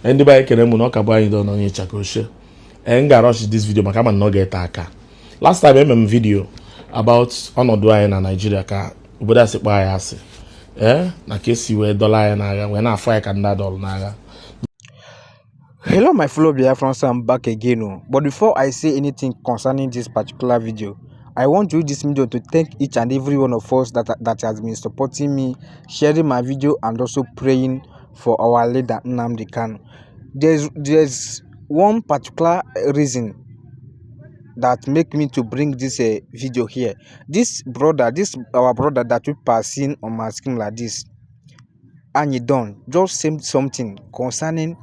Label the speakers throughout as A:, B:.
A: Ndị be anyị, kere mụ na ọ ka bụ anyị dọ n'onye ịchaka. M ga-rush this video maka ama na ọ ga-ete aka. Last time eme m video about ọnọdụ anyị na Nigeria, ka obodo asị kpọọ anyị asị, ee, na ka esi wee dọla anyị n'agha, wee na-afụ anyị ka ndị adọlụ n'agha.
B: Hello, my fellow Biafrans, I'm back again. Oh. But before I say anything concerning this particular video, I want to use this video to thank each and every one of us that has been supporting me, sharing my video, and also praying for our leader, Nnamdi Kanu. There's one particular reason that make me to bring this video here. This brother, this our brother that we are seeing on my screen like this, Anyidon, just said something concerning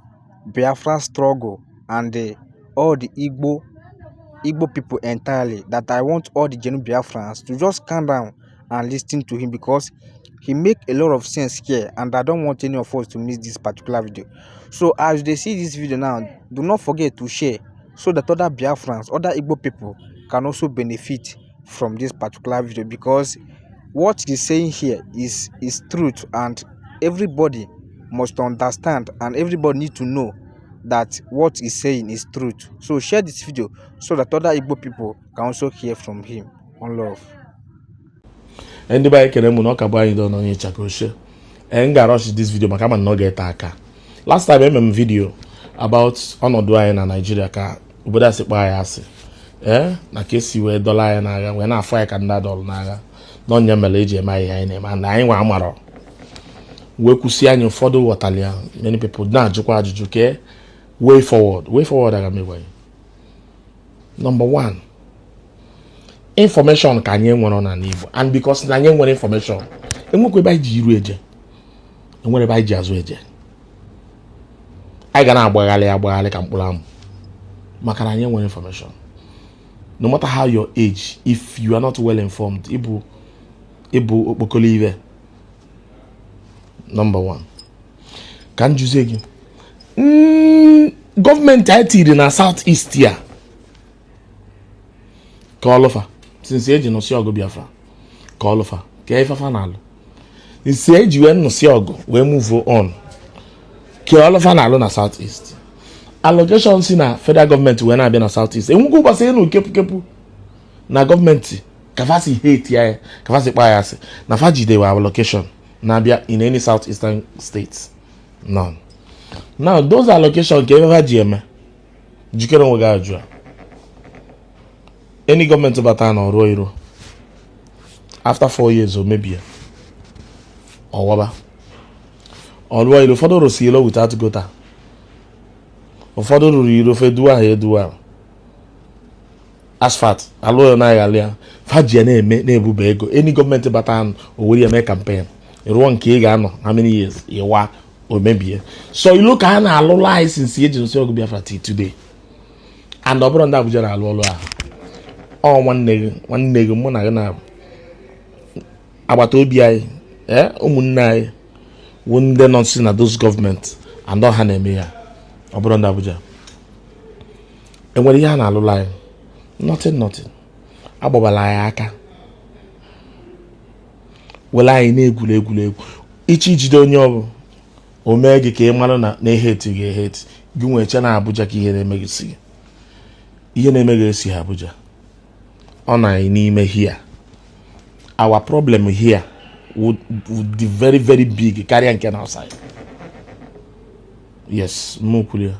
B: Biafra struggle and all the Igbo people entirely, that I want all the genuine Biafrans to just calm down and listen to him, because he make a lot of sense here and I don't want any of us to miss this particular video. So as they see this video now, do not forget to share so that other Biafrans, other Igbo people can also benefit from this particular video, because what he's saying here is truth and everybody must understand and everybody need to know that what he's saying is truth. So share this video so that other Igbo people can also hear from him. One love.
A: Ndị be anyị, kere mụ na ọ ka bụ anyị dọ n'onye ịchaka ochie. M ga-rush this video maka ama na ọ ga-ete aka. Last time eme m video about ọnọdụ anyị na Nigeria, ka obodo asị kpọọ anyị asị, ee, na ka esi wee dọla anyị n'agha, wee na-afụ anyị ka ndị adọlụ n'agha, n'ọnya mere eji eme anyị ihe anyị na-eme na anyị nwa amarọ wee kwụsị anyị. Ụfọdụ ghọtara ya, many people na-ajụkwa ajụjụ ke way forward. Way forward, aga m egwa gị. Number one, information ka anyị nwere n'ala Igbo, and because na anyị nwere information, enwekwa ebe anyị ji iru eje, enwere ebe anyị ji azụ eje. Anyị ga na-agbagharị agbagharị ka mkpụrụ amụ, maka na anyị nwere information. No matter how your age, if you are not well informed, ịbụ okpokolo ive. Number one, ka m jụzie gị, gọọmenti anyị tiri na South East ya ka ọlụfa since eji nụsị ọgụ Biafra, ka ọlụfa ka ifefa na-alụ nsi eji wee nụsị ọgụ wee move on, ka ọlụfa na-alụ na South East? Allocation si na federal gọọmenti wee na-abịa na South East, enwekwa ụbọchị ịnụ kepukepu na gọọmenti kafasi hate ya, kafasi kpa ya asị na fa jidewe allocation na-abịa in any South Eastern states? None. Now, those allocation, ka ebe ha ji eme? Jikere onwe gị ajụ a. Any gọọmenti bata na ọrụ iro, after 4 years o mebie, ọwaba ọrụọ iro. Ụfọdụ rụsi ilo without gutter, ụfọdụ rụrụ iro feduwa ha eduwa asphalt, alụ ya na aghalị ya. Fa ji ya na-eme na-ebube ego. Any gọọmenti bata, o were ya mee campaign. Rụọ nke ị ga-anọ how many years, ịwa o mebie. So ilo ka a na-alụ anyị since eji nsị ọgụ Biafra till today, and ọ bụrụ ndị Abuja na-alụ ọlụ ahụ, ọ nwanne gị, nwanne gị, mụ na gị na agbata obi anyị, ee, ụmụnne anyị wụ ndị nọ si na those gọọmenti, and ọ ha na-eme ya. Ọ bụrụ ndị Abuja, enwere ihe a na-alụlụ anyị? Nothing, nothing. Agbabala anyị aka were anyị na-egwuri egwuregwu. Iche ijide onye ọbụ o mee gị ka ị mara na eheti gị eheti gị nwee che na Abuja ka ihe na-eme gị si ihe na-eme gị esi Abuja. Ọ na anyị n'ime here. Our problem here would be very, very big karịa nke na outside. Yes, mụ kwuru ya.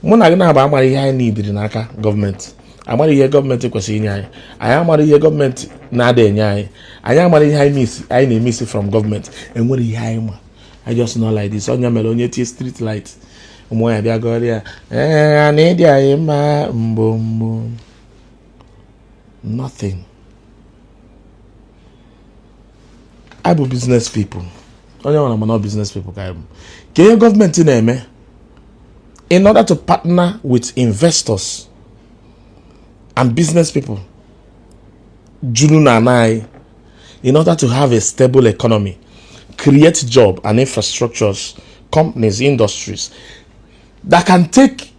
A: Mụ na gị na-agba amara ihe anyị nidiri n'aka gọọmenti, amara ihe gọọmenti kwesịrị inye anyị. Anyị amara ihe gọọmenti na-ada enye anyị. Anyị amara ihe anyị miss, anyị na-emisi from gọọmenti. Enwere ihe anyị ma? I just know like this. Onye mere onye tie street light, ụmụ ya bịa gọrọ ya, ee, na ịdị anyị mma mgbo mgbo. Nothing. I bụ business people. Onye nwere mana business people ka anyị bụ. Ka ihe gọọmenti na-eme in order to partner with investors and business people juru na ana anyị, in order to have a stable economy, create job and infrastructures, companies, industries that can take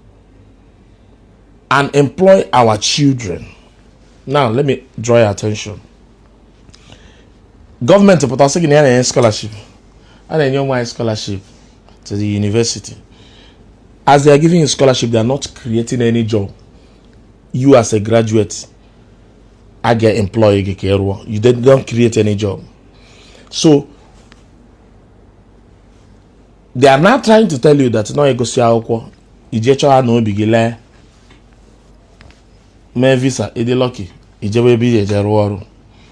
A: and employ our children? Now let me draw your attention. Gọọmenti pụta sị gị na ya na-enye scholarship, a na-enye ụmụ anyị scholarship. To the university. As they are giving you scholarship, they are not creating any job. You as a graduate, I get employed, you don't create any job. So they are now trying to tell you that na egosi akwụkwọ ije chọọ na obi gị lee mee visa, ịdị lucky, ijebe ebe ị eje rụọ ọrụ.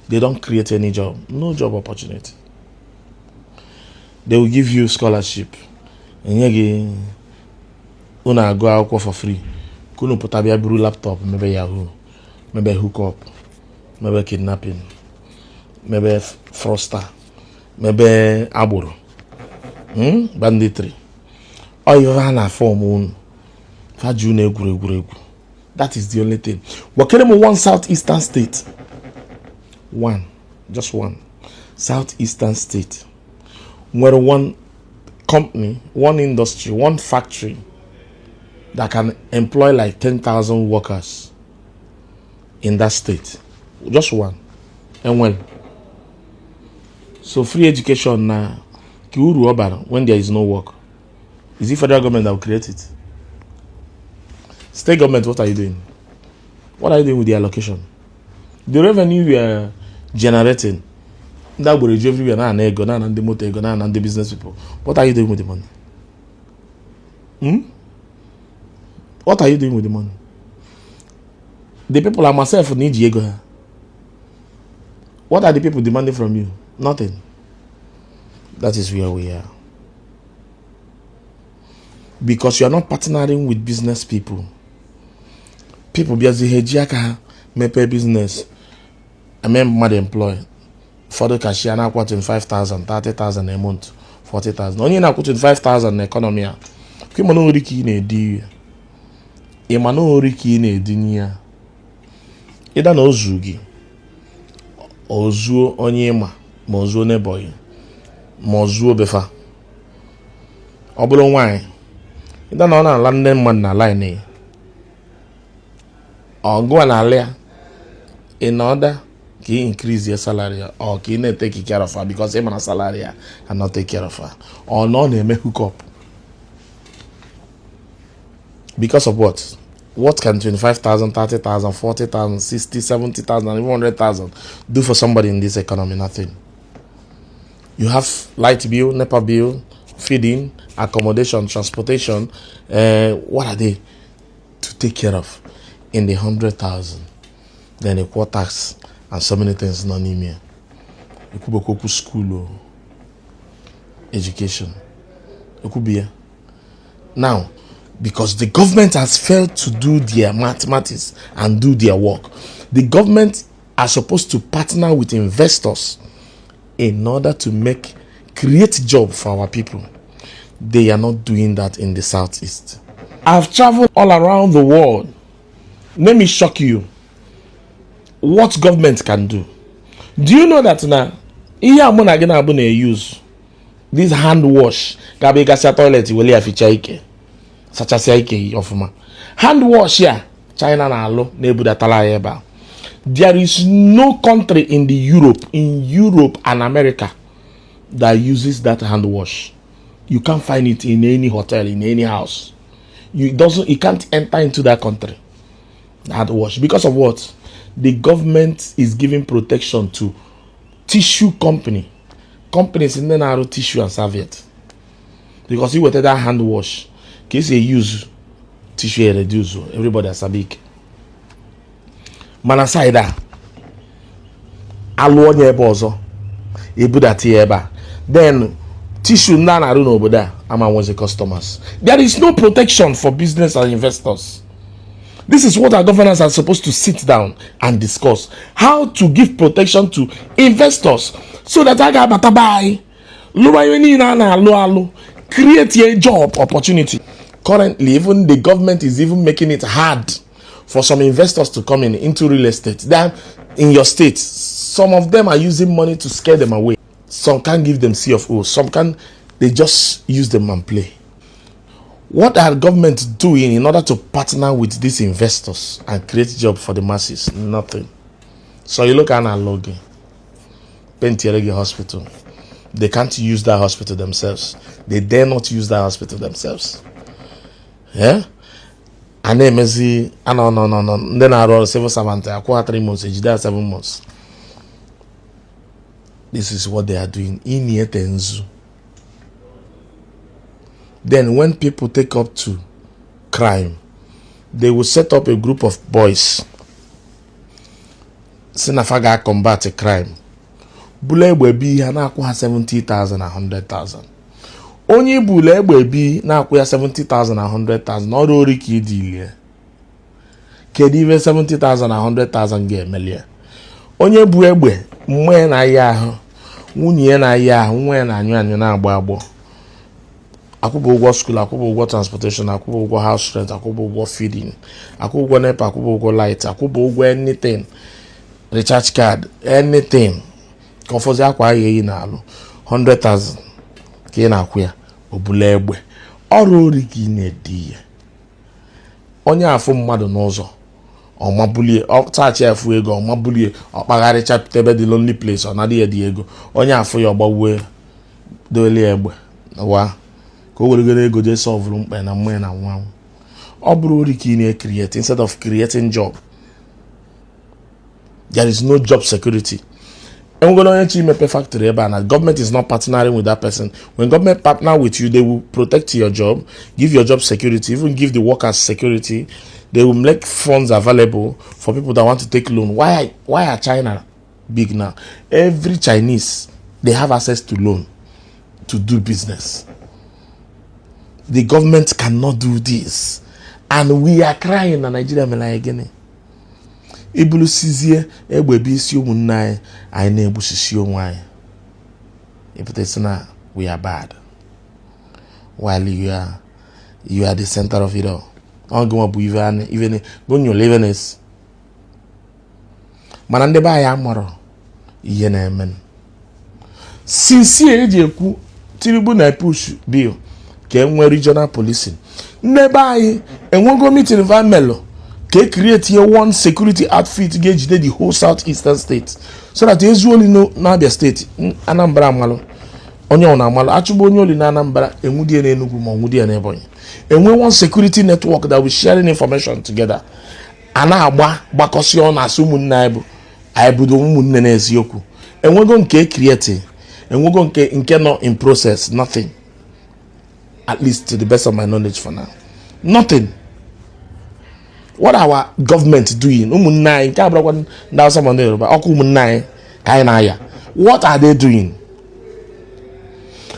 A: They don't create any job, no job opportunity. They will give you scholarship, enye gị, unu agụ akwụkwọ for free, ka unu pụta bịa buru laptop, mebe yahoo, mebe hookup, mebe kidnapping, mebe fraudster, mebe agboro, Banditry. Ọ ihe ha na-afọm unu fa ji unu egwuregwu. That is the only thing. Gwakere m one south eastern state, one, just one south eastern state nwere one company, one industry, one factory that can employ like 10,000 workers in that state. Just one. Enwere. So free education na ka uru ọ bara when there is no work? Is it federal government that will create it? State government, what are you doing? What are you doing with the allocation? The revenue we are generating, ndị agboro eju everywhere na-ana ego, na-ana ndị moto ego, na-ana ndị business people. What are you doing with the money? Hmm? What are you doing with the money? The people are myself na iji ego ha. What are the people demanding from you? Nothing. That is where we are. Because you are not partnering with business people. People bịazi ha eji aka ha mepee business, eme mmadụ employ. Ụfọdụ cashier na-akwụ 25,000, 30,000 a month, 40,000. Onye na-akwụ 25,000 na economy a, ka ịma na ori ka ị na-edi ya, ịma na ori ka ị na-edinye ya, ịda na ozu gị ozuo onye ịma ma ozuo neighbor gị ma ozuo befa. Ọ bụrụ nwaanyị, ịda na ọ na-ala ndị mmadụ na line ya, ọgụa na-ala ya in order ka ị increase your salary ya, or ka ị na-etake care of her, because ị mara salary ya cannot take care of her, or na ọ na-eme hook up. Because of what? What can 25,000, 30,000, 40,000, 60, 70,000 and even 100,000 do for somebody in this economy? Nothing. You have light bill, NEPA bill, feeding, accommodation, transportation. What are they to take care of in the 100,000? Then equal tax and so many things nọ n'ime ya. Ekwubekwa okwu school o, education ekwubi ya. Now, because the government has failed to do their mathematics and do their work, the government are supposed to partner with investors in order to make create job for our people. They are not doing that in the southeast. I've traveled all around the world. Let me shock you what government can do. Do you know that na ihe a mụ na gị na-abụ na-use this hand wash, ga-abụ ịgasịa toilet wele ya fichaa ike, sachasịa ike gị ọfụma, hand wash ya China na-alụ na-ebudatara ya ebe a? There is no country in the Europe, in Europe and America, that uses that hand wash. You can't find it in any hotel, in any house. You doesn't, you can't enter into that country, hand wash. Because of what? The government is giving protection to tissue company, companies ndị na-arụ tissue and serviette, because iweta that hand wash, ka esi use tissue reduce, everybody asabi ike. Mana side a alụ onye ebe ọzọ ebudata ya ebe a, then tissue ndị a na-arụ n'obodo a ama nwezi customers. There is no protection for business and investors. This is what our governors are supposed to sit down and discuss: how to give protection to investors so that a ga-abata be anyị lụrụ ihe niile a na-alụ alụ, create a job opportunity. Currently, even the government is even making it hard for some investors to come in into real estate. Then in your state, some of them are using money to scare them away. Some can't give them C of O, some can, they just use them and play. What are government doing in order to partner with these investors and create job for the masses? Nothing. So you look at alụ gị, paintiere gị hospital, They can't use that hospital themselves. They dare not use that hospital themselves. Yeah? A na-emezi anọ nọ nọ nọ ndị na-arụ ọrụ civil servant akwụ ha 3 months, ejide ha 7 months. This is what they are doing. Iniete nzu. Then when people take up to crime, they will set up a group of boys si na fa ga combat crime, bulu egbe bi ha, na-akwụ ha 70,000 na 100,000. Onye ibulu egbe bi na-akwụ ya 70,000 na 100,000, ọrụ ori ka ịdị ilie. Kedu ife 70,000 na 100,000 ga-emeli ya? Onye bu egbe, mmụọ ya na-aya ahụ, nwunye ya na-aya ahụ, nwa ya na-anyụ anyụ, na-agbọ agbọ, akwụba ụgwọ school, akwụba ụgwọ transportation, akwụba ụgwọ house rent, akwụba ụgwọ feeding, akwụba ụgwọ NEPA, akwụba ụgwọ light, akwụba ụgwọ anything, recharge card, anything, ka ọfọzi akwa ahụ eyi na-alụ, 100,000 ka ị na-akwụ ya, o bula egbe. Ọrụ ori ka ị na-edi ya. Onye afụ mmadụ n'ụzọ, ọmabulie, ọtachi efu ego, ọmabulie, ọkpagharịcha ebe dị lonely place, ọ nadị ya dị ego. Onye afụ ya, ọgbawue, dolie egbe wa ka o weregoro ego jee solve-ụrụ mkpa na mmanya na nwa. Ọ bụrụ ori ka ị na-create instead of creating job. There is no job security. Enwegoro onye chi imepe factory ebe a na government is not partnering with that person. When government partner with you, they will protect your job, give your job security, even give the workers security. They will make funds available for people that want to take loan. Why are China big now? Every Chinese, they have access to loan to do business. The government cannot do this, and we are crying na Nigeria mere anyị gịnị? Ibulusizie egbe bụ isi ụmụnne anyị, anyị na-egbusisi onwe anyị. Ịpụta sị na we are bad while you are the center of it all. Ọ gịnwa bụ ive ive gonyụlụ ive na-esi, mana ndị be anyị amarọ ihe na-eme. Since eji ekwu Tinubu na push bill ka e nwee regional policing, ndị be anyị enwego meeting vamelụ ka e create one security outfit ga-ejide the whole South Eastern state, so that ezu oli n'Abia Steeti, Anambra amalụ, onye ọ na-amalụ achụgbu onye oli na Anambra, enwudie n'Enugu ma onwudie n'Ebonyi. Enwe one security network that will sharing information together, a na-agba gbakọsị ọ na-asị ụmụnne anyị bụ anyị budo ụmụnne n'eziokwu. Enwego nke e create, enwego nke nọ in process? Nothing, at least to the best of my knowledge for now, nothing. What our government doing? Ụmụnne anyị nke abụrụkwa ndị Hausa ma ndị Yoruba, ọkụ ụmụnne anyị ka anyị na-aya. What are they doing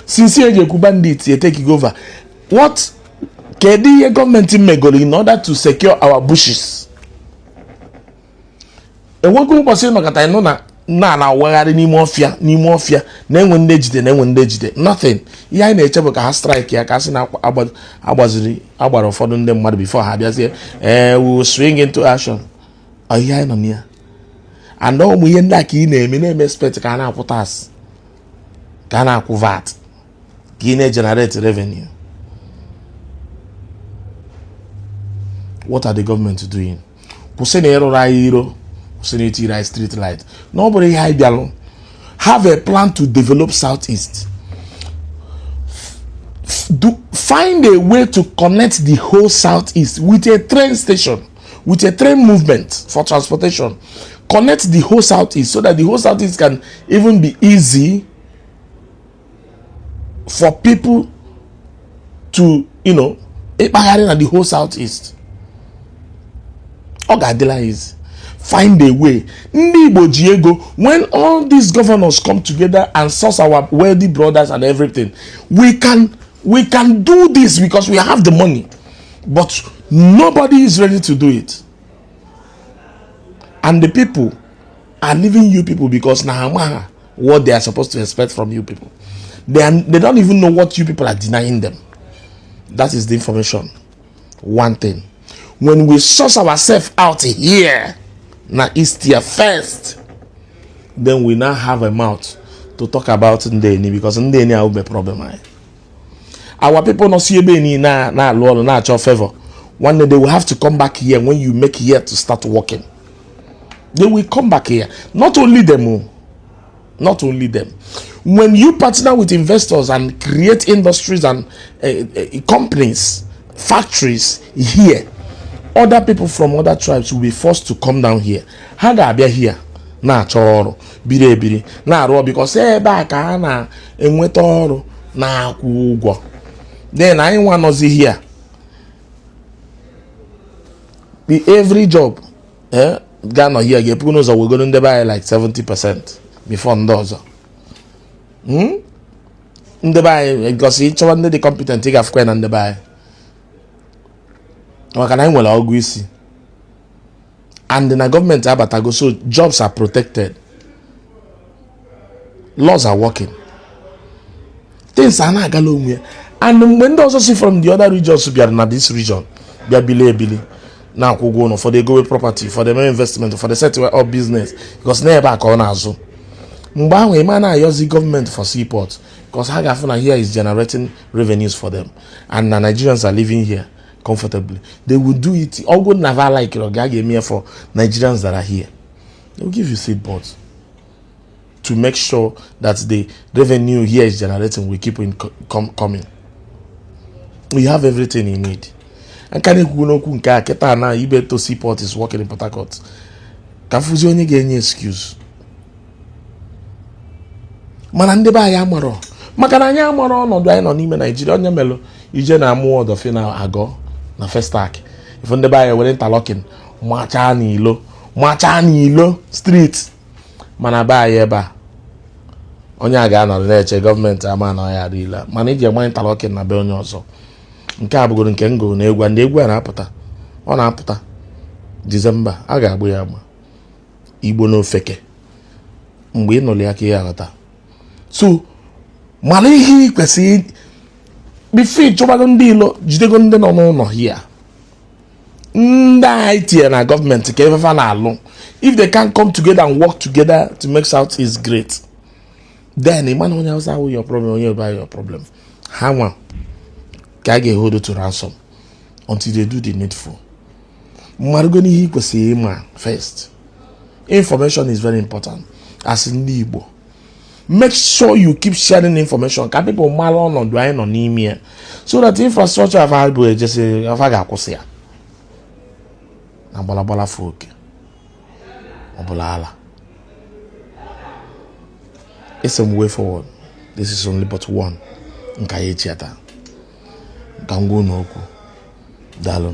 A: since eji ekwu bandit take over? What, kedu ihe gọọmenti megoro in order to secure our bushes? Enwego ụbọchị nọkọta ịnụ na na na-awagharị n'ime ọfịa, n'ime ọfịa na-enwe ndị ejide, na-enwe ndị ejide? Nothing. Ihe anyị na-eche bụ ka ha strike ya, ka a sị na agbaziri agbara ụfọdụ ndị mmadụ before ha bịazie, ee, we will swing into action. Ọ ihe anyị nọ na ya, and ụmụ ihe ndị a ka ị na-eme, na-eme expect ka a na-akwụ tax, ka a na-akwụ VAT, ka ị na-generate revenue. What are the government doing? Kwụsị na ịrụrụ anyị iro, kwụsị na itiri anyị street light na ọ bụrụ ihe anyị bịalụ. Have a plan to develop Southeast. Do find a way to connect the whole Southeast with a train station, with a train movement for transportation. Connect the whole Southeast so that the whole Southeast can even be easy for people to ịkpagharị na the whole Southeast. Ọ ga-adịla easy. Find a way. Ndị Igbo ji ego. When all these governors come together and source our wealthy brothers and everything, we can do this because we have the money, but nobody is ready to do it, and the people are leaving you people because na ha what they are supposed to expect from you people. They don't even know what you people are denying them. That is the information. One thing, when we source ourselves out here na East here first, then we now have a mouth to talk about ndị eni, because ndị eni ahụ bụ problem anyị. Our people nọ si ebe niile na-alụ ọrụ, na-achọ favor. One day they will have to come back here. When you make here to start working, they will come back here. Not only them o, not only them. When you partner with investors and create industries and companies, factories here, other people from other tribes will be forced to come down here. Ha ga-abịa here na-achọ ọrụ, biri ebiri na-arụ, because ebe a ka a na-enweta ọrụ na-akwụ ụgwọ. Then anyị nwa nọzi here, the every job ga-anọ here ga-epu n'ụzọ wegoro ndebe anyị like 70% before ndị ọzọ. Ndebe anyị gosi ịchọwa ndị dị competent, ị ga-afụkwa ya na ndebe anyị, maka na anyị nwere ọgụ isi and na gọọmenti abatago, so jobs are protected, laws are working, things a na-agala onwe ya. And mgbe ndị ọzọ si from the other regions bịara na this region, bịa bili ebili, na-akwụ ụgwọ ụlọ, ụfọdụ egowe property, ụfọdụ eme investment, ụfọdụ set up business, because na ebe a ka ọ na-azụ. Mgbe ahụ ịma na-ayọzi gọọmenti for seaport, because ha ga-afụ na here is generating revenues for them and na Nigerians are living here comfortably. They will do it. Ọgwụ na va like ọ ga ga-eme for Nigerians that are here, they will give you seaport to make sure that the revenue here is generating will keep coming. We have everything you need. Nka na-ekwu n'okwu nke a kịta na Ibeto seaport is working in Port Harcourt, ka fụzi onye ga-enye excuse. Mana ndị be anyị amarọ, maka na anyị amarọ ọnọdụ anyị nọ n'ime Naijiria. Onye melụ ije na amụọ ọdọfi na agọ na Festac, ifu ndị be anyị were interlocking machaa n'ilo, machaa n'ilo street. Mana be anyị ebe a, onye a ga-anọrọ na-eche gọọmenti ama na ya adịla, mana iji agba interlocking na be onye ọzọ. Nke a bụgoro nke m gụrụ na egwu, ndị egwu a na-apụta, ọ na-apụta Disemba, a ga-agbụ ya agba Igbo n'ofeke. Mgbe ị nụrụ ya ka ị aghọta. So mara ihe ị kwesịrị before ịchọbago ndị ilo, jidego ndị nọ n'ụlọ hia, ndị anyị tinye na gọọmenti ka efefa na-alụ. If they can come together and work together to make South East great, then ịma na onye Hausa awụ your problem, onye Yoruba your problem. Ha nwa ka a ga-ehold to ransom until they do the needful. Mmarụgo n'ihe ị kwesịrị ịma first. Information is very important. As ndị Igbo, make sure you keep sharing information ka people mara ọnọdụ anyị nọ n'ime ya, so that infrastructure afa bụ ejesi afa ga-akwụsị ya na gbalagbala fụ oke ọbụla ala. It's some way forward. This is only but one. Nka ya echi ata ka m gwa unu okwu. Daalụ.